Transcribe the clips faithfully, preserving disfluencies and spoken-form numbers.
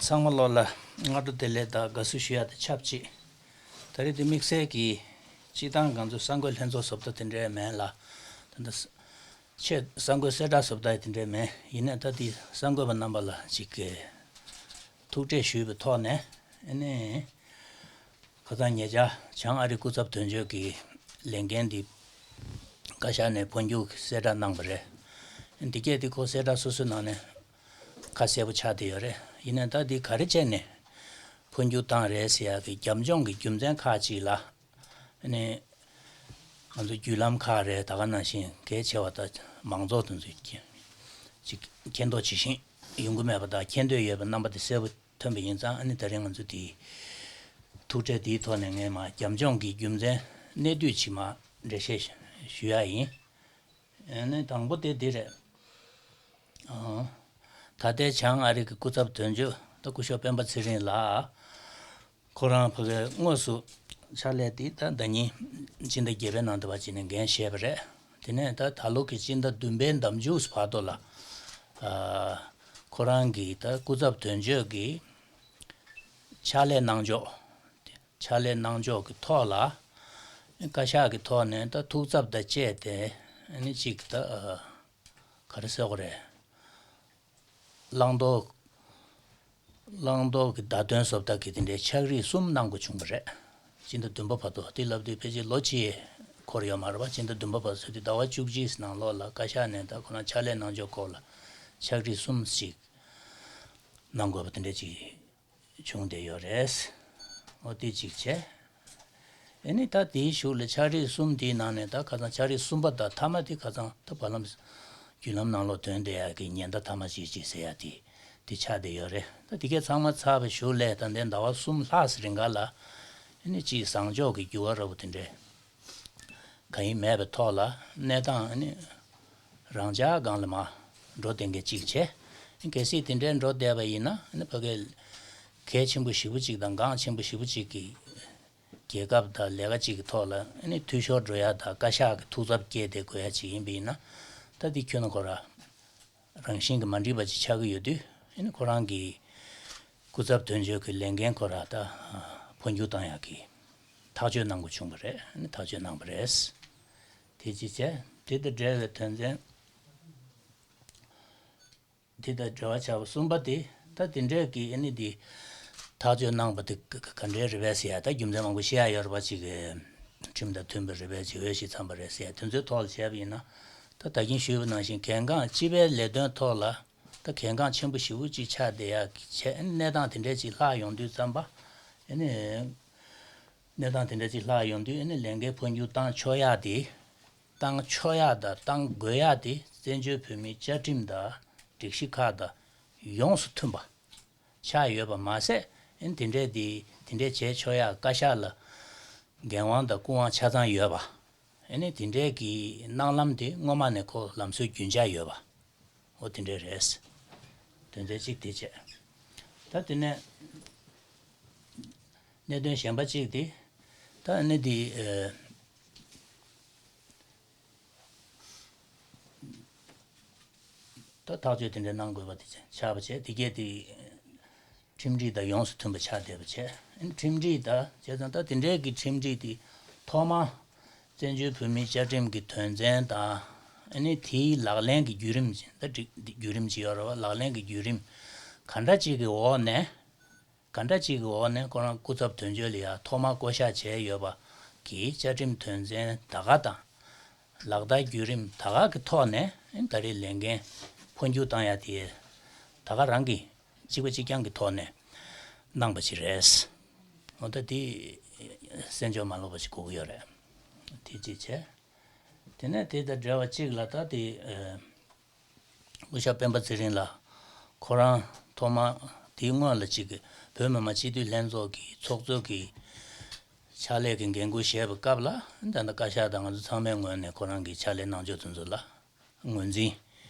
ཚང་མ་ལོ་ལ་སྔ་དྲོ་བདེ་ལེགས་དང་དགའ་བསུ་ཞུ་ཡ་དང་ཆབས་ཅིག་ད་རེས་འདི་དམིགས་བསལ་གྱིས་སྤྱིར་བཏང་ང་ཚོ་གསར་འགོད་ལྷན་ཚོགས་བཟོ་ལྟ་དེ་འདྲའི་མིན་ལ། ད་ལྟ་ཆེད་གསར་འགོད་གསལ་བསྒྲགས་བཟོ་ལྟ་དེ་འདྲའི་མིན། ཡིན་ནའི་ད་འདི་གསར་འགོད་པ་རྣམ་པ་ལ་ཅིག་གི་ཐུགས་ཁྲལ་ཞུས་པའི་ཐོག་ནས། ཨ་ནི་ཁ་སང་ཉེ་ཆར་བྱང་ཨ་རིའི་སྐུ་ཚབ་དོན་གཅོད་ཀྱི་ལས་འགན་འདི་བཀའ་ཤག་ནས་འཕོ་འགྱུར་གསལ་བསྒྲགས་གནང་བ་རེད། འདི་སྐད་འདི་ཁོ་གསལ་བསྒྲགས་སོ་སོའི་ནང་ནས་ཁ་གསལ་པོ་ཆགས་བསྡད་ཡོད་རེད། ཡིན་ནའི་ད་འདི་ག་རེ་བྱས་ནས་འཕོ་འགྱུར་བཏང་རེད་ཟེར་ཡག་གི་རྒྱབ་ལྗོངས་ཀྱི་རྒྱུ་མཚན་ཁག་ཅིག་ལ། ཨ་ནི་ང་ཚོ་བརྒྱུད་ལམ་ཁག་རེད། ད་ག་ནང་བཞིན་གལ་ཆེ་བ་དང་མང་ཚོགས་དེ་ཚོས་ཀྱི་ཅིག་མཁྱེན་རྟོགས་ཇི་བཞིན་ཡོང་གི་མེད་པ་དང་། མཁྱེན་འདོད་ཡོད་པའི་རྣམ་པ་དེ་གསལ་པོ་ཐོན་པ་ཡིན་ཙང་། ཨ་ནི་ད་རིང་ང་ཚོ་དེའི་ཐུགས་ཁྲལ་དེའི་ཐོག་ནས་ངས་མར་རྒྱབ་ལྗོངས་ཀྱི་རྒྱུ་མཚན་གནད་བསྡུས་ཅིག་མར་འགྲེལ་བཤད་ཞུ་ཡ་ཡིན། ཨ་ནི་དང་པོ་དེ་འདི་རེད། ཨང་། ད་ལྟའི་བྱང་ཨ་རི་གི་སྐུ་ཚབ་དོན་གཅོད་ད་སྐུ་ཞབས་སྤེན་པ་ཚེ་རིང་ལགས། ཁོ་རང་ཕ་གིར་དངོས་སུ་ཕྱག་ལས་དེ་ད་ཟླ་ཉིན་སྤྱི་ཟླ་བརྒྱད་པའི་ནང་དུ་བ་ཅིག་ནས་འགན་བཞེས་པ་རེད། དེ་ནས་ད་ད་ལོ་གི་སྤྱི་ཟླ་བདུན་པའི་ཟླ་མཇུག་བར་དུ་ལ། ཨ། ཁོ་རང་གི་ད་སྐུ་ཚབ་དོན་གཅོད་ཀྱི་ཕྱག་ལས་གནང་ཕྱོགས། ཕྱག་ལས་གནང་ཕྱོགས་ཀྱི་ཐོག་ལ། བཀའ་ཤག་གི་ཐོག་ནས་ད་ཐུགས་འཚབ་དང་བཅས་ཏེ། ཨ་ནི་གཅིག་ད་ག་རེ་ཟེར་དགོས་རེད། བླང་དོར། བླང་དོར་གྱི་བརྡ་སྟོན་བཟོ་ལྟ་གི་དེ་འདྲའི་ཕྱག་རིས་གསུམ་གནང་དགོས་བྱུང་བ་རེད། སྤྱི་ཟླ་བདུན་པ་བར་དུ། དེ་ལབ་དུས་ཕལ་ཆེར་ལོ་གཅིག་འཁོར་ཡོད་མ་རེད་པ། སྤྱི་ཟླ་བདུན་པ་བར་དུ་ཟེར་དུས་ཟླ་བ་བཅུ་གཅིག་ནང་ལོགས་ལ་བཀའ་ཤག་ནས་ད་ཁོ་རང་ཕྱག་ལས་གནང་ཕྱོགས་སྐོར་ལ་ཕྱག་རིས་གསུམ་ཞིག་གནང་དགོས་པ་དེ་འདྲ་ཅིག་བྱུང་བསྡད་ཡོད་རེད། འོ་དེ་གཅིག་བྱས། ཨེ་ནི་ད་དེའི་གཞུག་ལ་ཕྱག་རིས་གསུམ་དེའི་ནང་ནས་ད་ཁ་སང་ཕྱག་རིས་གསུམ་པ་དང་མཐའ་མ་དེ་ཁ་སང་ད་བར་ལམ་བརྒྱུད་ལམ་ནང་ལོགས་ཐོན་བསྡད་ཡག་གི་ཉེན་བརྡ་མཐའ་མ་ཅིག་ཅིག་ཟེར་ཡག་དེ་དེ་ཆགས་བསྡད་ཡོད་རེད། ད་དེ་གས་ཚང་མ་ཚར་བའི་གཞུག་ལ་ད་ལྟའི་ཟླ་བ་གསུམ་ལྷག་ཙམ་རིང་ག་ལ། ཨེ་ནི་ཅིག་བཟང་ཕྱོགས་ཀྱི་འགྱུར་བ་འདྲ་པོ་དེ་འདྲས་གང་ཡང་མེད་པའི་ཐོག་ལ། གནས་སྟངས་ཨ་ནི་རང་འཇགས་སྒང་ལ་མར་འགྲོ་བསྡད་མཁན་གཅིག་བྱས། གལ་སྲིད་དེ་འདྲའི་འགྲོ་བསྡད་པ་ཡིན་ན། ཨ་ནི་ཕ་གིར་གལ་ཆེན་པོ་ཞེ་པོ་གཅིག་དང་འགངས་ཆེན་པོ་ཞེ་པོ་གཅིག་གི་རྒྱལ་ཁབ་དང་ལས་ཀ་གཅིག་གི་ཐོག་ལ་ཨ་ནི་འཐུས་ཤོར་འགྲོ་ཡ་དང་བཀའ་ཤག་གི་ཐུགས་འཚབ་སྐྱེས་ཏེ་དགོས་ཡ་གཅིག་ཡིན་པ་ཡིན་ན། ད་འདི་ཁྱོན་ནས་ཁོ་རང་རང་བཞིན་གྱིས་མ་འགྲིག་པ་ཅིག་ཆགས་ཀྱི་ཡོད་དུས། ཨ་ནི་ཁོ་རང་གི་སྐུ་ཚབ་དོན་གཅོད་ཀྱི་ལས་འགན་ཁོ་རང་ད་འཕོ་འགྱུར་བཏང་ཡག་གི་ཐག་གཅོད་གནང་དགོས་བྱུང་བ་རེད། ཨ་ནི་ཐག་གཅོད་གནང་བ་རེད། དེ་ཅི་བྱས། དེ་དང་འབྲེལ་བའི་དོན་ཚན། དེ་དང་འབྲེལ་བ་ཆགས་པ་གསུམ་པ་དེ། ད་དེ་འདྲའི་གི་ཨ་ནི་དེ་ཐག་གཅོད་གནང་པ་དེ་ག་ག་འདྲའི་རེད་པས་ཟེར་ཡ། ད་རྒྱུ་མཚན་མང་པོ་བཤད་ཡ་ཡོད་རེད་པ། ཅིག་གི་ཁྲིམས་དང་མཐུན་པ་རེད་པས། ཅིག་འོས་ཤིང་འཚམས་པ་རེད་ཟེར་ཡ་དེ་ཚོའི་ཐོག་ལ་བྱས་པ་ཡིན་ན། ད་ད་གིན་ཞུས་པ་ནང་བཞིན་གལ་འགངས་སྤྱི་པའི་ལས་དོན་ཐོག་ལ་ད་གལ་འགངས་ཆེན་པོ་ཞེ་པོ་ཅིག་ཆགས་བསྡད་ཡག་གི་བྱས། གནས་སྟངས་དེ་འདྲ་ཅིག་ལྷག་ཡོང་དུས་ཙམ་པ། ཨ་ནི་གནས་སྟངས་དེ་འདྲ་ཅིག་ལྷག་ཡོང་དུས། ཨ་ནི་ལས་འགན་འཕོ་འགྱུར་བཏང་ཆོག་ཡག་དེ། བཏང་ཆོག་ཡག་དང་བཏང་དགོས་ཡག་དེ། བཙན་བྱོལ་བོད་མིའི་བཅའ་ཁྲིམས་དང་སྒྲིག་གཞི་ཁག་དང་ཡོངས་སུ་མཐུན་པ་ཆགས་ཡོད་པ་མ་ཟད། ཨ་ནི་དེ་འདྲས་དེ་དེ་འདྲས་བྱས་ཆོག་ཡག་བཀའ་ཤག་ལ་འགན་དབང་དང་སྐུ་དབང་ཆ་ཚང་ཡོད་པ། ཨ་ནི་དེ་འདྲས་ཀྱི་གནང་ལམ་དེ་སྔོན་མ་ནས་ཁོ་ལམ་སྲོལ་རྒྱུན་འཇགས་ཡོད་པ། འོ་དེ་འདྲས་རེད། དོན་ཚན་གཅིག་དེ་བྱས། ད་དེ་ནས་གནད་དོན་གཞན་པ་གཅིག་དེ། ད་ཨ་ནི་དེ། ཨེ། ད་ཐག་གཅོད་དེ་འདྲ་གནང་དགོས་པ་དེ་ཆགས་པ་བྱས། དེ་གས་དེ་ཁྲིམས་སྒྲིག་དང་ཡོངས་སུ་མཐུན་པ་ཆགས་བསྡད་པ་བྱས། ཨ་ནི་ཁྲིམས་སྒྲིག་དང་བྱས་ཙང་། ད་དེ་འདྲའི་གི་ཁྲིམས་སྒྲིག་དེ་ཐོག་མར་བཙན་བྱོལ་བོད་མིའི་བཅའ་ཁྲིམས་ཀྱི་དོན་ཚན་དང་། ཨ་ནི་དེའི་ལག་ལེན་གྱི་བརྒྱུད་རིམ། ད་བརྒྱུད་རིམ་ཅིག་ཡོད་རེད་པ། ལག་ལེན་གྱི་བརྒྱུད་རིམ་ག་འདྲ་ཅིག་གི་འོག་ནས། ག་འདྲ་ཅིག་གི་འོག་ནས་ཁོ་རང་སྐུ་ཚབ་དོན་གཅོད་ལ་ཡ་ཐོག་མར་བསྐོ་གཞག་བྱས་ཡོད་པ་གི་བཅའ་ཁྲིམས་དོན་ཚན་ད་ག་དང་། ལག་བསྟར་བརྒྱུད་རིམ་ད་ག་གི་ཐོག་ནས། ཨ་ནི་ད་རེས་ལས་འགན་འཕོ་འགྱུར་བཏང་ཡ་དེ་ད་ག་རང་གི་གཅིག་པ་གཅིག་རྐྱང་གི་ཐོག་ནས་གནང་པ་ཅིག་རེད། འོ་ད་དེ་སེམས་ཕྱོགས་མ་ལོག་པ་ཅིག་དགོས་ཀྱི་ཡོད་རེད། དེ་གཅིག་བྱས། དེ་ནས་དེ་དང་འབྲེལ་བ་གཅིག་ལ་ད་དེ། ཨ། སྐུ་ཞབས་སྤེན་པ་ཚེ་རིང་ལགས་ཁོ་རང་ཐོག་མར་དེའི་སྔོན་ལ་གཅིག་གི་བོད་མི་མང་སྤྱི་འཐུས་ལྷན་ཚོགས་ཀྱི་ཚོགས་གཙོ་གི་ཕྱག་ལས་ཀྱི་འགན་འཁུར་བཞེས་པའི་སྐབས་ལ། ད་ལྟ་བཀའ་ཤག་དང་ང་ཚོ་ཚང་མའི་ངོས་ནས་ཁོ་རང་གི་ཕྱག་ལས་གནང་ཕྱོགས་དེ་ཚོ་ལ་ངོས་འཛིན་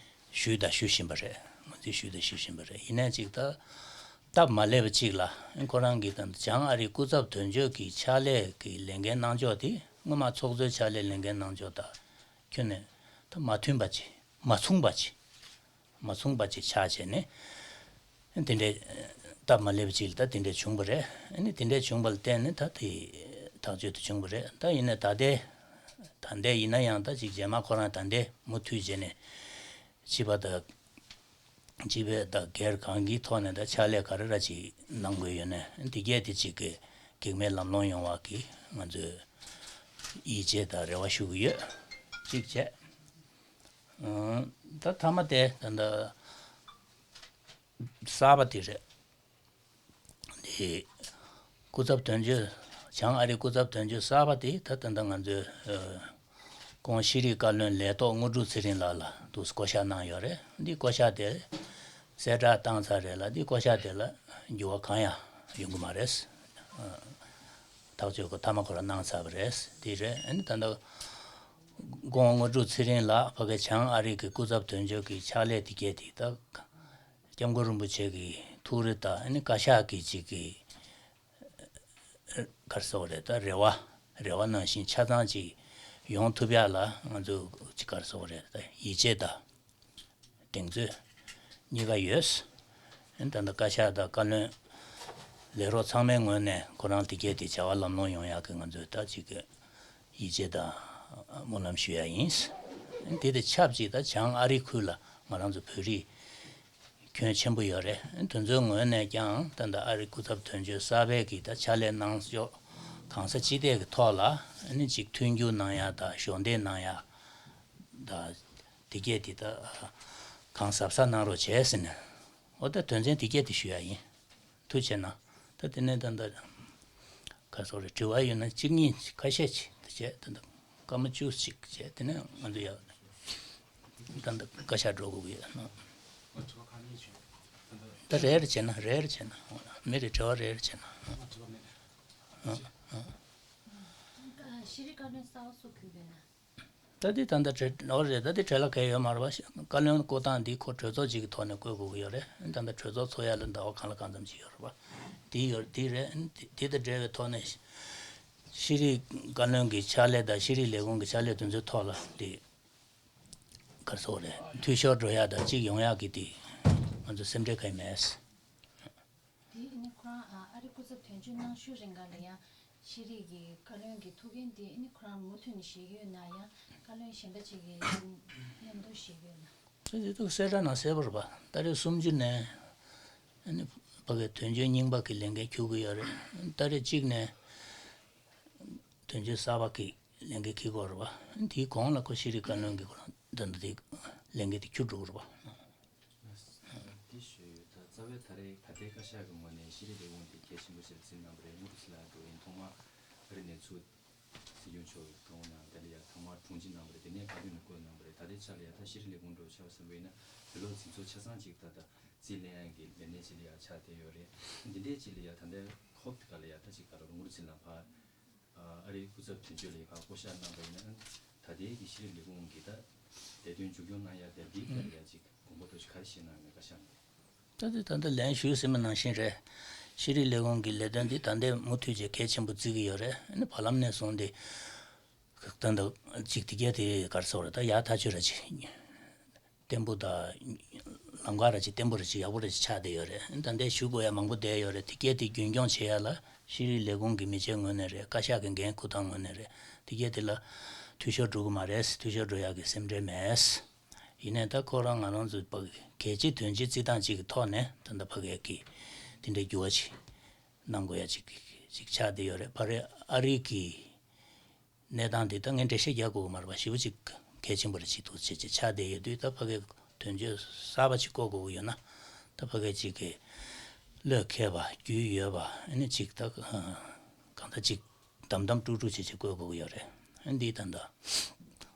ཞུས་དང་ཞུ་བཞིན་པ་རེད། ངོས་འཛིན་ཞུས་དང་ཞུ་བཞིན་པ་རེད། ཡིན་ནའི་གཅིག་ད་སྟབས་མ་ལེགས་པ་གཅིག་ལ། ཁོ་རང་གིས་ད་ལྟ་བྱང་ཨ་རིའི་སྐུ་ཚབ་དོན་གཅོད་ཀྱི་ཕྱག་ལས་ཀྱི་ལས་འགན་གནང་ཕྱོགས་དེ། སྔོན་མ་ཚོགས་གཙོའི་ཕྱག་ལས་ལས་འགན་གནང་ཕྱོགས་དང་ཁྱོན་ནས་ད་མ་མཐུན་པ་ཅིག་མ་མཚུངས་པ་ཅིག་མ་མཚུངས་པ་ཅིག་ཆགས་བྱས་ནས། དེ་འདྲའི་ སྟབས་མ་ལེགས་པ་ཅིག་ལ་ད་དེ་འདྲས་བྱུང་བ་རེད། ཨ་ནི་དེ་འདྲས་བྱུང་བ་ལ་བརྟེན་ནས་ད་དེ་ཐག་གཅོད་དེ་བྱུང་བ་རེད། ད་ཡིན་ནའི་ད་ལྟའི་ད་ལྟའི་ཡིན་ན་ཡང་ད་ཅིག་རྗེས་མ་ཁོ་རང་ད་ལྟའི་མུ་མཐུད་བྱས་ནས་བྱིས་པ་དང་བྱིས་པའི་ད་སྒེར་གང་གི་ཐོག་ནས་ད་ཕྱག་ལས་ག་རེ་ར་ཅིག་གནང་དགོས་ཡོད་ནའི་འདི་གས་དེ་ཅིག་གི་གེགས་མེད་ལམ་ལྷོང་ཡོང་བ་གི་ང་ཚོས་ཡིད་ཆེས་དང་རེ་བ་ཞུ་གི་ཡོད། གཅིག་བྱས། ཨང་། ད་མཐའ་མ་དེ་ད་ད་གསར་པ་དེ་རེད། དེ་སྐུ་ཚབ་དོན་གཅོད། བྱང་ཨ་རིའི་སྐུ་ཚབ་དོན་གཅོད་གསར་པ་དེ་ད་ད་ད་ང་ཚོའི་ཨ་ཁོང་ཤེས་རིག་བཀའ་བློན་ལས་ཐོག་དངོས་གྲུབ་ཚེ་རིང་ལགས་ལ་འདུག་བསྐོ་བཞག་གནང་ཡོད་རེད། འདི་བསྐོ་བཞག་དེ་གསལ་བསྒྲགས་བཏང་ཚར་རེད་ལ། འདི་བསྐོ་བཞག་དེ་ལ་འགྱུར་བ་གང་ཡང་ཡོང་གི་མ་རེད། ཐག་གཅོད་ཁོ་མཐའ་མ་ཁོ་རང་གནང་ཚར་བ་རེད། འདི་རེད། ཨ་ནི་ད་ལྟ་ཁོང་དངོས་གྲུབ་ཚེ་རིང་ལགས་ཕ་གི་བྱང་ཨ་རི་གི་སྐུ་ཚབ་དོན་གཅོད་ཀྱི་ཕྱག་ལས་དེ་གས་དེ་ད་སྐྱབས་མགོན་རིན་པོ་ཆེ་གི་ཐུགས་རེ་དང་ཨ་ནི་བཀའ་ཤག་གི་ཅིག་གི་ག་རེ་ཟེར་དགོས་རེད། ད་རེ་བ་རེ་བ་ནང་བཞིན་ཆ་ཚང་ཅིག་ཡོང་ཐུབ་ཡག་ལ་ང་ཚོ་ཅིག་ག་རེ་ཟེར་དགོས་རེད། ད་ཡིད་ཆེས་དང་གདེང་ཚོད་གཉིས་ཀ་ཡོད། ཨ་ནི་ད་ལྟ་བཀའ་ཤག་དང་བཀའ་བློན་ལས་རོགས་ཚང་མའི་ངོས་ནས་ཁོ་རང་དེ་གས་དེ་བྱ་བ་ལམ་ལྷོང་ཡོང་ཡག་གི་ང་ཚོས་ད་ཅིག་གི་ཡིད་ཆེས་དང་སྨོན་ལམ་ཞུ་ཡག་ཡིན། ཨ་ནི་དེ་དང་ཆབས་ཅིག་ད་བྱང་ཨ་རི་ཁུལ་ལ་ང་རང་ཚོ་བོད་རིགས་ཁྱོན་ཆེན་པོ་ཡོད་རེད། ཨ་ནི་དེ་ཚོའི་ངོས་ནས་ཀྱང་ད་ལྟ་ཨ་རི་སྐུ་ཚབ་དོན་གཅོད་གསར་པའི་གི་ད་ཕྱག་ལས་གནང་ཕྱོགས་གང་ས་ཅི་ཐད་ཀྱི་ཐོག་ལ་ཨ་ནི་ཅིག་མཐུན་འགྱུར་གནང་ཡག་དང་གཞོགས་འདེགས་གནང་ཡག་དང་། དེ་གས་དེ་ད་གང་གཟབ་གཟབ་གནང་རོགས་བྱས་ཟེར་ནས། འོ་ད་དོན་ཚན་དེ་གས་དེ་ཞུ་ཡག་ཡིན། ཐུགས་རྗེ་གནང་། ད་དེ་ནས་ད་ད་ག་སོགས་རེ་དྲི་བ་ཡོད་ན་གཅིག་གཉིས་ཁ་ཤས་ཅིག་དེ་བྱས། ད་ད་སྐར་མ་བཅུ་ཅིག་བྱས། དེ་ནས་ང་ཚོ་ཡག་ད་ད་བཀའ་ཤག་འགྲོ་དགོས་ཀྱི་ཡོད་ན། ད་རེ་རེ་བྱས་ན་རེ་རེ་བྱས་ན། མི་རེ་དྲི་བ་རེ་རེ་བྱས་ན། ཤེས་རིག་བཀའ་བློན་གསར་པ་སུ་ཕུད་པས་ན། ད་འདི་ད་ལྟ་བྲེལ་འོ་རེད། ད་འདི་བྲེལ་ལ་གས་ཡོད་མ་རེད་པ། བཀའ་བློན་བསྐོ་སྟངས་འདི་ཁོ་གྲོས་ཚོགས་གཅིག་གི་ཐོག་ནས་བསྐོ་དགོས་ཀྱི་ཡོད་རེད། ད་ལྟ་གྲོས་ཚོགས་ཚོགས་ཡ་ལ་ཟླ་བ་གང་ལ་གང་འཚམ་ཅིག་ཡོད་རེད་པ། འདི་ཡོད་འདི་རེད། འདི་འདི་དང་འབྲེལ་བའི་ཐོག་ནས་ཤེས་རིག་བཀའ་བློན་གྱི་ཕྱག་ལས་དང་ཤེས་རིག་ལས་ཁུངས་ཀྱི་ཕྱག་ལས་དེ་ཚོའི་ཐོག་ལ་འདི་ག་རེ་ཟེར་དགོས་རེད། འཐུས་ཤོར་འགྲོ་ཡ་དང་གཅིག་ཡོང་ཡ་གི་འདི་ང་ཚོ་སེམས་ཁྲལ་གང་ཡང་མེད། དེ་ནི་ཁོ་རང་ཨ་ཨ་རི་སྐུ་ཚབ་དོན་གཅོད་གནང་ཤུལ་རིང་ག་ལ་ཡང་ཤེས་རིག་གི་བཀའ་བློན་གྱི་ཐུགས་འགན་དེ་ནི་ཁོ་རང་མུ་མཐུད་ནས་བཞེས་ཀྱི་ཡོད་ན། ཡང་བཀའ་བློན་གཞན་པ་ཅིག་གིས་མཉམ་མཉམ་དུ་བཞེས་ཀྱི་ཡོད་ན། དེ་དེ་ཐུགས་གསལ་བསྒྲགས་ནང་གསལ་པོ་རེད་པ། ཏ་རིག་སུམ་ཅུ་ནས་ཨ་ནི་ཕ་གི་དོན་གཅོད་རྙིང་པ་གི་ལས་འགན་འཁྱུར་གྱི་ཡོད་རེད། ཏ་རིག་གཅིག་ནས་དོན་གཅོད་གསར་པ་གི་ལས་འགན་འཁྱེར་དགོས་རེད་པ། དེའི་གོང་ལ་ཁོ་ཤེས་རིག་བཀའ་བློན་གྱི་ཁོ་རང་ད་ལྟ་དེ་ལས་འགན་དེ་འཁྱུར་འགྲོ་གི་རེད་པ། དེ་ཞུས་ཡོད། ད་རྩ་བའི་ད་རེས་ད་ལྟའི་བཀའ་ཤག་གི་ངོས་ནས་ཤེས་རིག་ལས་ཁུངས་དེ་གལ་ཆེན་པོ་ཞིག་བརྩིས་གནང་བ་རེད། དངོས་སུ་ལ་འགྲོ་ཡིན། ཐོག་མར་ཨ་རི་ནས་ཚུར་སྲིད་སྐྱོང་མཆོག་གི་ཐོག་ནས་དེ་ལ་ཡ་ཐོག་མར་དྲུང་ཆེ་གནང་བ་རེད། དེ་ནས་བཀའ་བློན་ནས་བསྐོས་གནང་བ་རེད། ད་ལྟའི་ཆ་ལ་ཡ་ད་ཤེས་རིག་ལས་ཁུངས་འགྲོ་ཆ་བཞག་པ་ཡིན་ན་བོད་སློབ་འཛིན་ཚོགས་ཆ་ཚང་གཅིག་ད་ལྟ་རྩིས་ལེན་ཡག་གི་ལས་སྣེ་གཅིག་ལ་ཡ་ཆགས་བསྡད་ཡོད་རེད། འདི་འདྲའི་གཅིག་ལ་ཡ་ད་ལྟའི་ཧོབ་དེ་ག་ལ་ཡ་ད་གཅིག་ག་ལ་དངོས་སུ་ལ་ཕར་ཨ་རིའི་སྐུ་ཚབ་དོན་གཅོད་ལ་ཡ་ཕར་བསྐོ་བཞག་གནང་བ་ཡིན་ན། ད་ལྟའི་གི་ཤེས་རིག་ལས་ཁུངས་ཀྱི་ད་ལས་དོན་མཇུག་སྐྱོང་གནང་ཡ་དེ་འདིའི་ཐད་ལ་ཡ་གཅིག་དགོངས་པ་ཏོག་ཙམ་ག་རེ་བཞེས་གནང་ཡོད་མེད་བཀའ་ཤག་ནས། ད་ལྟ་ད་ལྟ་ལན་ཞུས་ཟིན་པ་ནང་བཞིན་རེད། ཤེས་རིག་ལས་ཁུངས་ཀྱི་ལས་དོན་འདི་ད་ལྟའི་མུ་མཐུད་བྱས་གལ་ཆེན་པོ་བརྩི་གི་ཡོད་རེད། ཨ་ནི་བར་ལམ་ནས་བཟུང་སྟེ་ད་ལྟ་གཅིག་དེ་གས་དེ་ག་རེ་ཟེར་དགོས་རེད། ད་ཡག་ཐག་ཆོད་ར་ཅིག་བརྟན་པོ་དང་ལམ་ཁ་ར་ཅིག་བརྟན་པོ་ར་ཅིག་ཡག་པོ་ར་ཅིག་ཆགས་བསྡད་ཡོད་རེད། ད་ལྟའི་ཞུ་དགོས་ཡ་མང་པོ་བསྡད་ཡོད་རེད། དེ་གས་དེ་རྒྱུན་འཁྱོངས་བྱེད་ཡ་ལ་ཤེས་རིག་ལས་ཁུངས་ཀྱི་མི་སྤྱི་ངོས་ནས་རེད། བཀའ་ཤག་གི་འགན་འཁུར་སྟངས་ངོས་ནས་རེད། དེ་གས་དེ་ལ་འཐུས་ཤོར་འགྲོ་གི་མ་རེད། འཐུས་ཤོར་འགྲོ་ཡག་གི་སེམས་ཁྲལ་མེད། ཡིན་ནའི་ད་ཁོ་རང་ང་རང་ཚོ་ཕ་གི་གལ་ཆེ་དོན་ཆེ་བརྩི་སྟངས་གཅིག་གི་ཐོག་ནས་ད་ལྟ་ཕ་གི་གི་དེ་འདྲའི་འགྱུར་བ་ཅིག་གནང་དགོས་ཡ་ཅིག་ཅིག་ཆགས་བསྡད་ཡོད་རེད། ཕ་རེད། ཨ་རི་གི་གནས་སྟངས་འདི་ད་ངས་འགྲེལ་བཤད་རྒྱག་དགོས་ཀྱི་མ་རེད་པ། ཞེ་པོ་ཅིག་གལ་ཆེན་པོ་རེད། ཅིག་འདུག་བྱས་བྱས་ཆགས་བསྡད་ཡོད་དུས། ད་ཕ་གི་དོན་གཅོད་གསར་པ་ཅིག་བསྐོ་དགོས་ཀྱི་ཡོད་ན། ད་ཕ་གི་ཅིག་གི་བློས་འཁེལ་བ་རྒྱུས་ཡོད་པ། ཨ་ནི་ཅིག་ད་གང་ལྟར་ཅིག་དམ་དམ་དཀྲུག་དཀྲུག་བྱས་བྱས་བསྐོ་དགོས་ཀྱི་ཡོད་རེད། ཨ་ནི་འདི་ད་ལྟ་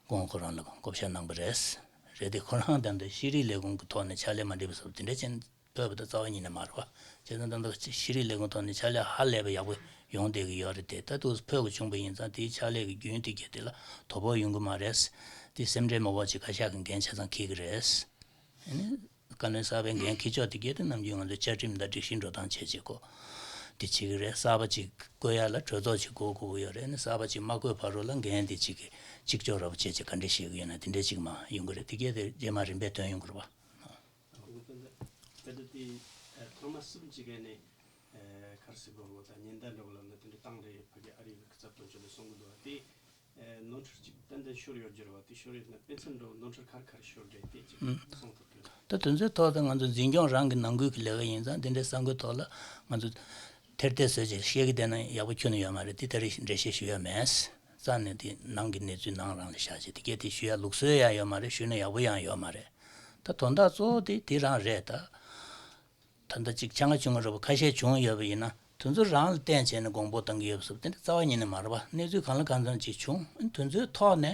ཁོང་ཁོ་རང་ལ་བསྐོ་བཞག་གནང་པ་རེད། རེད་དེ་ཁོ་རང་ད་ལྟ་ཤེས་རིག་ལས་ཁུངས་ཀྱི་ཐོག་ནས་ཕྱག་ལས་མ་འགྲིག་པ་བཟོ་དེ་འདྲ་ཅན་ཕོད་པ་ད་རྩ་བ་ཉིད་ནས་མ་རེད་པ། བྱས་ཙང་ད་ལྟ་ཤེས་རིག་ལས་ཁུངས་ཐོག་ནས་ཕྱག་ལས་ཧ་ལས་པ་ཡག་པོ་ཡོང་བསྡད་ཀྱི་ཡོད་རེད་དེ། ད་དུང་ཕོད་དགོས་བྱུང་པ་ཡིན་ཙང་དེའི་ཕྱག་ལས་ཀྱི་རྒྱུན་དེ་གས་དེ་ལ་དོ་ཕོག་ཡོང་གི་མ་རེད། དེ་སེམས་ཁྲལ་མ་དགོས་ཅིག་བཀའ་ཤག་གི་འགན་ཆ་ཚང་འཁྱེར་གི་རེད། ཨ་ནི་བཀའ་བློན་གསར་པའི་འགན་འཁྱེར་ཕྱོགས་དེ་གས་དེ་ནམ་རྒྱུན་ང་ཚོ་བཅའ་ཁྲིམས་དང་སྒྲིག་གཞི་འགྲོ་སྟངས་བྱས་བྱས་གོ་དེ་བྱེད་ཀྱི་རེད། གསར་པ་ཅིག་བསྐོ་ཡ་ལ་གྲོས་ཚོགས་ཅིག་དགོས་དགོས་ཀྱི་ཡོད་རེད། ཨ་ནི་གསར་པ་ཅིག་མ་བསྐོས་བར་དུ་ལ་འགན་དེ་ཅིག་གི་གཅིག་ལྕོགས་འདྲ་པོ་བྱས་བྱས་ག་འདྲས་བྱེད་ཀྱི་ཡོད་ན་དེ་འདྲས་ཅིག་མ་ཡོང་གི་རེད། དེ་གས་དེ་རྗེས་མ་རིམ་པས་ཐོན་ཡོང་གི་རེད་པ། དཔེ་ད་དེ་ ཐེངས་མ་གསུམ་ཅིག་གི་ནས་གར་སི་གོར་བོ་དང་ཉེན་བརྡ་འགྲོ་ལ་ནི་དེ་འདྲ་བཏང་རེད། ཕ་གི་ཨ་རི་གི་སྐུ་ཚབ་དོན་གཅོད་ལ་གསུང་གི་འདུག་བ། དེ་ནོར་འཁྲུལ་ཅིག་ཏན་ཏན་ཤོར་ཡོད་རྒྱུ་རེད་བ། དེ་ཤོར་ཡོད་ན་དཔེ་མཚོན་འགྲོ་ནོར་འཁྲུལ་ག་རེ་ག་རེ་ཤོར་རེད། དེ་ཅིག་གསུང་ཐུབ་ཀྱི་རེད། ད་དོན་ཚོའི་ཐོག་ཏུ་ང་ཚོ་འཛིན་སྐྱོང་རང་གི་ནང་ཁུལ་གྱི་ལས་ཀ་ཡིན་ཙང་དེ་འདྲའི་གསར་འགོད་ཐོག་ལ་ང་ཚོ་ཐེར་ཐེར་བཟོས་བྱས་བཤད་ཀྱི་བསྡད་ན་ཡག་པོ་ཁྱོན་ནས་ཡོད་མ་རེད། དེ་ད་རེས་འགྲེལ་བཤད་ཞུ་ཡ་མེད། རྩ་ནས་དེ་ནང་གི་གནས་ཚུལ་ནང་རང་ལ་བཞག་བྱས་དེ་གས་དེ་ཞུ་ཡ་ལུགས་སྲོལ་ཡང་ཡོད་མ་རེད། ཞུས་ན་ཡག་པོ་ཡང་ཡོད་མ་རེད། ད་དོན་དག་གཙོ་བོ་དེ་དེ་རང་རེད་ད། ད་ལྟ་ཅིག་ཆང་ཁ་ཆུང་ངུ་རེ་བ་ཁ་ཤས་བྱུང་ཡོད་པ་ཡིན་ན་དེ་ཚོ་རང་ལ་བརྟེན་བྱས་ནས་དགོངས་པ་བཏང་གི་ཡོད་པ་སོགས་དེ་འདྲ་རྩ་བ་ཉིད་ནས་མ་རེད་པ། གནས་ཚུལ་གང་ལ་གང་འཚམ་ཅིག་བྱུང་། ཨ་ནི་དེ་ཚོའི་ཐོག་ནས་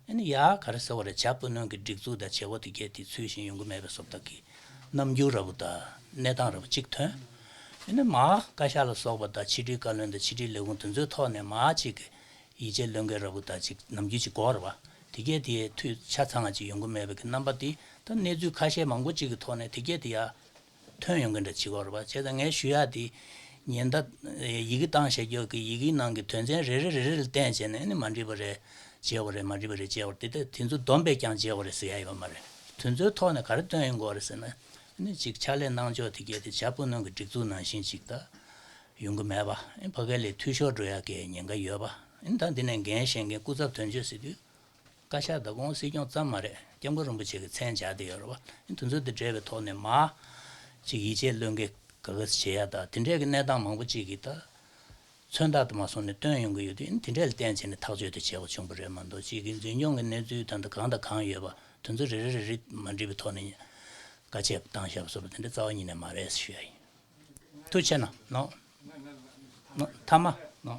ཨ་ནི་ཡ་ག་རེ་ཟེར་བ་རེད། བྱ་སྤུ་སྣོན་གྱི་སྒྲིག་འཛུགས་དང་བྱེད་སྒོ་དེ་གས་དེ་ཚུལ་བཞིན་ཡོང་གི་མེད་པ་སོགས་དག་གི་རྣམ་འགྱུར་ར་བུ་དང་གནས་སྟངས་ར་བུ་གཅིག་ཐོན། ཨ་ནི་མ་བཀའ་ཤག་ལ་སོགས་པ་དང་ཕྱི་དྲིལ་བཀའ་བློན་དང་ཕྱི་དྲིལ་ལས་ཁུངས་དེ་ཚོའི་ཐོག་ནས་མ་གཅིག་གི་ཡིད་ཆེས་བློས་འགེལ་ར་བུ་དང་གཅིག་ནམ་རྒྱུན་གཅིག་གོ་རེད་པ། དེ་གས་དེ་འཐུས་ཆ་ཚང་བ་ཅིག་ཡོང་གི་མེད་པའི་གི་རྣམ་པ་དེ་ད་གནས་ཚུལ་ཁ་ཤས་མང་པོ་ཅིག་གི་ཐོག་ནས་དེ་གས་དེ་ཡ་ཐོན་ཡོང་གི་འདྲ་བྱེད་ཀྱི་ཡོད་རེད་པ། བྱས་ཙང་ངས་ཞུ་ཡག་དེ་ཉེན་བརྡ་ཡི་གེ་བཏང་བཞག་རྒྱུ་གི་ཡི་གེའི་ནང་གི་དོན་ཚན་རེ་རེ་རེ་རེ་ལ་བརྟེན་བྱས་ནས་ཨ་ནི་མ་འགྲིག་པ་རེད་བྱས་པ་རེད། མ་འགྲིག་པ་རེད་བྱས་པ་རེད། དེ་དེ་ཚོ་བསྡོམས་པས་ཀྱང་བྱས་པ་རེད་ཟེར་ཡག་ཡོད་མ་རེད། དེ་ཚོའི་ཐོག་ནས་ག་རེ་བཏོན་ཡོང་གི་ཡོད་རེད་ཟེར་ན་ཨ་ནི་ཅིག་ཕྱག་ལས་གནང་ཕྱོགས་དེ་གས་དེ་བྱ་སྤུ་སྣོན་གྱི་སྒྲིག་འཛུགས་ནང་བཞིན་ཅིག་ད་ཡོང་གི་མེད་པ། ཨ་ནི་ཕ་གི་ལས་འཐུས་ཤོར་འགྲོ་ཡག་གི་ཉེན་ཁ་ཡོད་པ། ཨ་ནི་ད་འདི་ནས་འགན་བཞེས་མཁན་སྐུ་ཚབ་དོན་གཅོད་ཟེར་དུས། བཀའ་ཤག་དང་ཁོང་སྲིད་སྐྱོང་ཙམ་མ་རེད། སྐྱབས་མགོན་རིན་པོ་ཆེ་གི་མཚན་སྦྱར་བསྡད་ཡོད་རེད་པ། དེ་ཚོ་དེ་འདྲ་བའི་ཐོག་ནས་མ་ཅིག་ཡིད་ཆེས་བློས་འགེལ་ག་ག་བྱེད་ཡ་ད་དེ་འདྲའི་གི་གནས་སྟངས་མང་པོ་ཅིག་གི་ད་མཚོན་རྟགས་དུ་མ་སོང་ནས་བཏོན་ཡོང་གི་ཡོད་དུས་དེ་འདྲ་ལ་བརྟེན་བྱས་ནས་ཐག་གཅོད་དེ་བྱས་པ་བྱུང་བ་རེད་མ་གཏོགས་ཅིག་གི་འཛིན་སྐྱོང་གི་གནས་ཚུལ་ད་ལྟ་གང་དང་གང་ཡོད་པ་དེ་ཚོ་རེ་རེ་རེ་རེ་མ་འགྲིག་པའི་ཐོག་ནས་བཀའ་ཆད་བཏང་བཞག་པ་སོགས་པ་དེ་འདྲ་རྩ་བ་ཉིད་ནས་མ་རེད་ཞུ་ཡ་ཡིན། ཐུགས་རྗེ་ཆེ་གནང་། ནོ། ནོ། ཐ་མ། ནོ།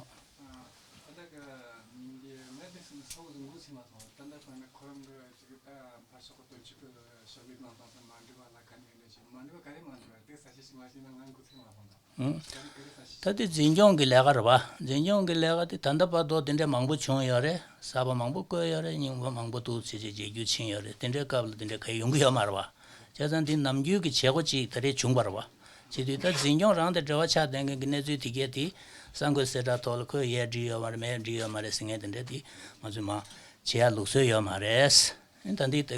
ད་དེ་འཛིན་སྐྱོང་གི་ལས་ཀ་རེད་པ། འཛིན་སྐྱོང་གི་ལས་ཀ་དེ་ད་ལྟ་བར་དུ་དེ་འདྲ་མང་པོ་བྱུང་ཡོད་རེད། གསར་པ་མང་པོ་བཀོད་ཡོད་རེད། རྙིང་པ་མང་པོ་འདུག་བྱས་བྱས་རྒྱལ་རྒྱུག་ཕྱིན་ཡོད་རེད། དེ་འདྲའི་སྐབས་ལ་དེ་འདྲ་ག་ཡོང་གི་ཡོད་མ་རེད་པ། བྱས་ཙང་འདི་ནམ་རྒྱུན་གྱི་བྱེད་སྒོ་ཅིག་ད་རེས་བྱུང་བ་རེད་པ། བྱེད་དུས་ད་འཛིན་སྐྱོང་རང་དང་འབྲེལ་བ་ཆགས་ལྡན་མཁན་གྱི་གནས་ཚུལ་དེ་གས་དེ་གསར་འགོད་གསལ་བསྒྲགས་ཐོག་ལ་ཁོས་ཡས་འགྲིག་ཡོད་མ་རེད། མས་འགྲིག་ཡོད་མ་རེད་ཟེར་མཁན་དེ་འདྲ་དེ་ང་ཚོས་མ་བྱེད་ཡ་ལུགས་སྲོལ་ཡོད་མ་རེད། ད་འདི་ད་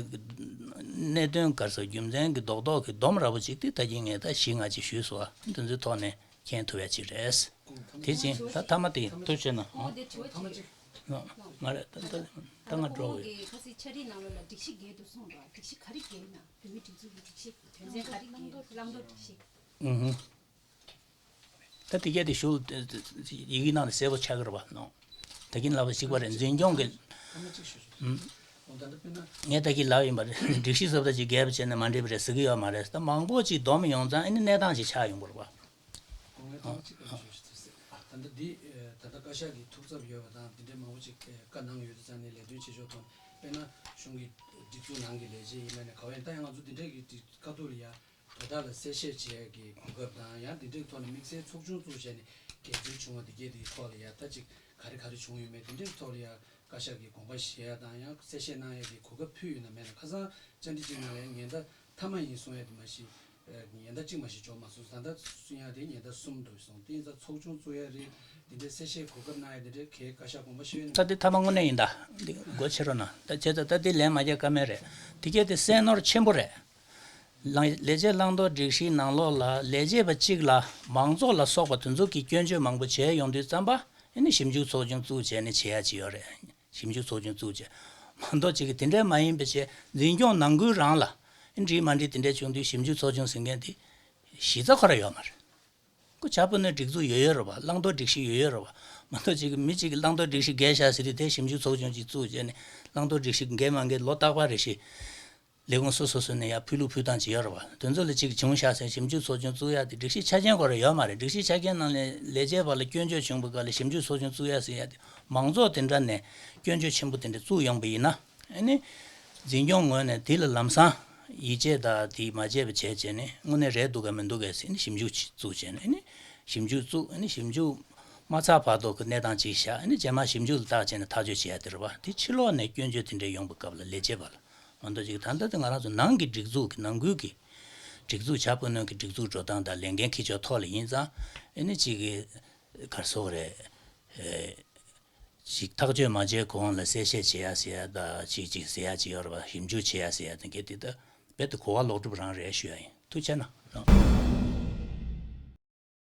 གནད་དོན་ག་རེ་ཟེར་རྒྱུ་མཚན་གྱི་རྡོག་རྡོག་གི་སྡོམ་ར་བོ་ཅིག་དེ་ད་གིན་ངས་ད་བཞི་ལྔ་ཅིག་ཞུས་སོང་། ཨ་འདི་ཚོའི་ཐོག་ནས་མཁྱེན་ཐུབ་ཡ་ཅིག་རེད། དེ་བཞིན་ད་ཐ་མ་དེ་ཐུགས་རྗེ་ཆེ་གནང་། ཨོ། མ་རེད། ད་ད་ད་ང་འགྲོ་གི་ཡོད། ཁ་སང་ཕྱག་བྲིས་ནང་ལོགས་ལ་སྒྲིག་གཞི་བརྒྱད་འདུག་གསུངས་འདུག་སྒྲིག་གཞི་ག་རེ་བརྒྱད་ཡིན་ན། བོད་མིའི་སྒྲིག་འཛུགས་ཀྱི་སྒྲིག་གཞི་དོན་ཚན་ག་རེ་བརྒྱད་ཡིན་ན། བླང་དོར་སྒྲིག་གཞི། ཨུ་ཧུ། ད་དེ་གས་དེ་ཞུ་ཡི་གེའི་ནང་ལ་གསལ་པོ་ཆགས་ཀྱི་རེད་པ། ནོ། ད་གིན་ལབ་པ་གཅིག་པ་རེད། འཛིན་སྐྱོང་གི། ཨུམ། ངས་ད་གིན་ལབ་ཡིན་པ་རེད། སྒྲིག་གཞི་བཟོ་ལྟ་ཅིག་འགལ་བ་བྱས་ན་མ་འགྲིག་པ་རེད་ཟེར་གྱི་ཡོད་མ་རེད། ད་མང་པོ་ཅིག་སྡོམ་ཡོང་ཙང་ཨ་ནི་གནས་སྟངས་ཅིག་ཆགས་ཡོང་གི་རེད་པ། ངས་ཐེངས་གཅིག་ཞུ་ཞུ་ཐུབ་སྲིད། ད་ལྟ་འདི་ད་ལྟ་བཀའ་ཤག་གི་ཐུགས་འཚབ་ཡོད་པ་དང་དེ་འདྲའི་མང་པོ་ཅིག་བཀའ་གནང་ཡོད་དུས་ཙང་ནས་ལས་དོན་བྱེད་ཕྱོགས་ཐོག་དཔེར་ན་གཞུང་གི་སྒྲིག་འཛུགས་ནང་གི་ལས་བྱེད་ཡིན་པ་ནས་ག་བ་ཡིན་ད་ཡང་ང་ཚོ་འདི་འདྲའི་གི་ཁ་ཐུག་ལ་ཡ། དོ་བདག་ལ་གསལ་བཤད་བྱེད་ཡས་ཀྱི་གོ་སྐབས་དང་ཡང་དེ་འདྲའི་ཐོག་ནས་དམིགས་བསལ་ཚོགས་ཆུང་བཙུགས་བྱས་ནས་འགན་འཛིན་བྱུང་བ་དེ་གས་དེའི་ཐོག་ལ་ཡ་ད་ཅིག་ག་རེ་ག་རེ་བྱུང་ཡོད་མེད་དེ་འདྲའི་ཐོག་ལ་ཡ་བཀའ་ཤག་གི་དགོངས་པ་བཞེས་ཡ་དང་ཡང་གསལ་བཤད་གནང་ཡས་ཀྱི་གོ་སྐབས་ཕུལ་ཡོད་ན་མེད་ན་ཁ་སང་བཅར་འདྲི་གཅིག་ནང་ལ་ཡང་ཉེན་བརྡ་མཐའ་མ་ཡིན་གསུང་ཡས་དེ་མ་གཞི་ཉེན་བརྡ་གཅིག་མ་གཞི་འབྱོར་མ་སོང་། ད་ལྟ་གསུང་ཡ་དེ་ཉེན་བརྡ་གསུམ་འདུག་སོང་། དེ་ཡིན་ཙང་ཚོགས་ཆུང་བཙུགས་ཡ་རེད། དེ་འདྲའི་གསལ་བཤད་གོ་སྐབས་གནང་ཡ་དེ་འདྲའི་གའི་བཀའ་ཤག་དགོངས་པ་བཞེས་ཡོད་ན། ད་དེ་མཐའ་མ་དངོས་གནས་ཡིན་ད། འདི་སྒོ་ཕྱེ་རོགས་གནང་། ད་བྱས་ཙང་ད་དེ་ལན་མ་རྒྱག་ཀ་མེད་རེད། དེ་གས་དེ་སེམས་ནོར་ཆེན་པོ་རེད། ལས་བྱེད་བླང་དོར་སྒྲིག་གཞིའི་ནང་ལོགས་ལ་ལས་བྱེད་པ་གཅིག་ལ་མང་ཚོགས་ལ་སོགས་པ་དེ་ཚོ་གིས་སྐྱོན་བརྗོད་མང་པོ་བྱས་ཡོང་དུས་ཙམ་པ་ཨེ་ནི་ཞིབ་འཇུག་ཚོགས་ཆུང་བཙུགས་བྱས་ནས་བྱེད་ཡ་ཅིག་ཡོད་རེད། ཞིབ་འཇུག་ཚོགས་ཆུང་བཙུགས་བྱས་མ་གཏོགས་གཅིག་གིས་དེ་འདྲ་མ་ཡིན་པ་བྱས་འཛིན་སྐྱོང་ནང་ཁུལ་རང་ལ་ཨེ་འགྲིག་མ་འགྲིག་དེ་འདྲ་བྱུང་དུས་ཞིབ་འཇུག་ཚོགས་ཆུང་ཟེར་མཁན་དེ་གཞི་རྩ་ཁོ་རང་ཡོད་མ་རེད། ཁོ་བྱ་སྤུ་སྣོན་སྒྲིག་འཛུགས་ཡོད་ཡོད་རེད་པ། བླང་དོར་སྒྲིག་གཞི་ཡོད་ཡོད་རེད་པ། མ་གཏོགས་གཅིག་གིས་མི་གཅིག་གིས་བླང་དོར་སྒྲིག་གཞི་འགལ་བཞག་ཟེར་དུས་དེ་ཞིབ་འཇུག་ཚོགས་ཆུང་ཅིག་བཙུགས་བྱས་ནས་བླང་དོར་སྒྲིག་གཞི་འགལ་མ་འགལ་ལོ་རྟག་པར་རེ་བཞིན། ལས་ཁུངས་སོ་སོ་སོ་ནས་ཡར་ཕུལ་ལུགས་ཕུལ་སྟངས་ཅིག་ཡོད་རེད་པ། དེ་ཚོ་ལ་ཅིག་བྱུང་ཤག་ཟེར་ཞིབ་འཇུག་ཚོགས་ཆུང་བཙུགས་ཡག་དེ་སྒྲིག་གཞི་ཆ་རྐྱེན་ཁོ་རང་ཡོད་མ་རེད། སྒྲིག་གཞི་ཆ་རྐྱེན་ནང་ནས་ལས་བྱེད་པ་ལ་སྐྱོན་བརྗོད་བྱུང་བའི་སྐབས་ལ་ཞིབ་འཇུག་ཚོགས་ཆུང་བཙུགས་ཡག་དེ་མང་ཚོགས་དེ་འདྲ་ནས་སྐྱོན་བརྗོད་ཆེན་པོ་དེ་འདྲ་བཙུགས་ཡོང་པ་ཡིན་ན་ཨ་ནི་འཛིན་སྐྱོང་ངོས་ནས་དེ་ལ་ལམ་སང་ཡིད་ཆེས་དང་དེ་མ་བྱས་པ་བྱས་བྱས་ནས་དངོས་གནས་རེད་འདུག་ག་མི་འདུག་ག་ཟེར་ནས་ཞིབ་འཇུག་ཅིག་བཙུགས་བྱས་ནས་ཨ་ནི་ཞིབ་འཇུག་བཙུགས། ཨ་ནི་ཞིབ་འཇུག་མ་ཚར་བར་དུ་གི་གནས་སྟངས་ཅིག་བཞག་ཨ་ནི་རྗེས་མ་ཞིབ་འཇུག་ལ་བརྟག་བྱས་ནས་ཐག་གཅོད་བྱེད་ཡག་དེ་རེད་པ། དེ་ཕྱི་ལོགས་ནས་སྐྱོན་བརྗོད་དེ་འདྲ་ཡོང་པའི་སྐབས་ལ་ལས་བྱེད་པ་ལ། མ་གཏོགས་ཅིག་ད་ལྟ་དེ་ང་རང་ཚོ་ནང་གི་སྒྲིག་འཛུགས་ཀྱི་ནང་ཁུལ་གྱི་སྒྲིག་འཛུགས་བྱ་སྤུ་སྣོན་གྱི་སྒྲིག་འཛུགས་འགྲོ་སྟངས་དང་ལས་འགན་འཁྱེར་ཕྱོགས་ཐོག་ལ་ཡིན་ཙང་ཨེ་ནི་ཅིག་གི་ག་རེ་ཟེར་དགོས་རེད། ཨེ། ཅིག་ཐག་གཅོད་མ་བྱས་གོང་ལ་གསལ་བཤད་བྱེད་ཡ་ཟེར་ཡ་དང་ཅིག་ཅིག་ཟེར་ཡ་ཅིག་ཡོད་རེད་པ། ཞིབ་འཇུག་བྱེད་ཡ་ཟེར་ཡ་དང་གལ་ཏེ་ད་རྦད་དེ་གོ་བ་ལོག་གྲུབ་རང་རེད་ཞུ་ཡ་ཡིན། ཐུགས་རྗེ་གནང་།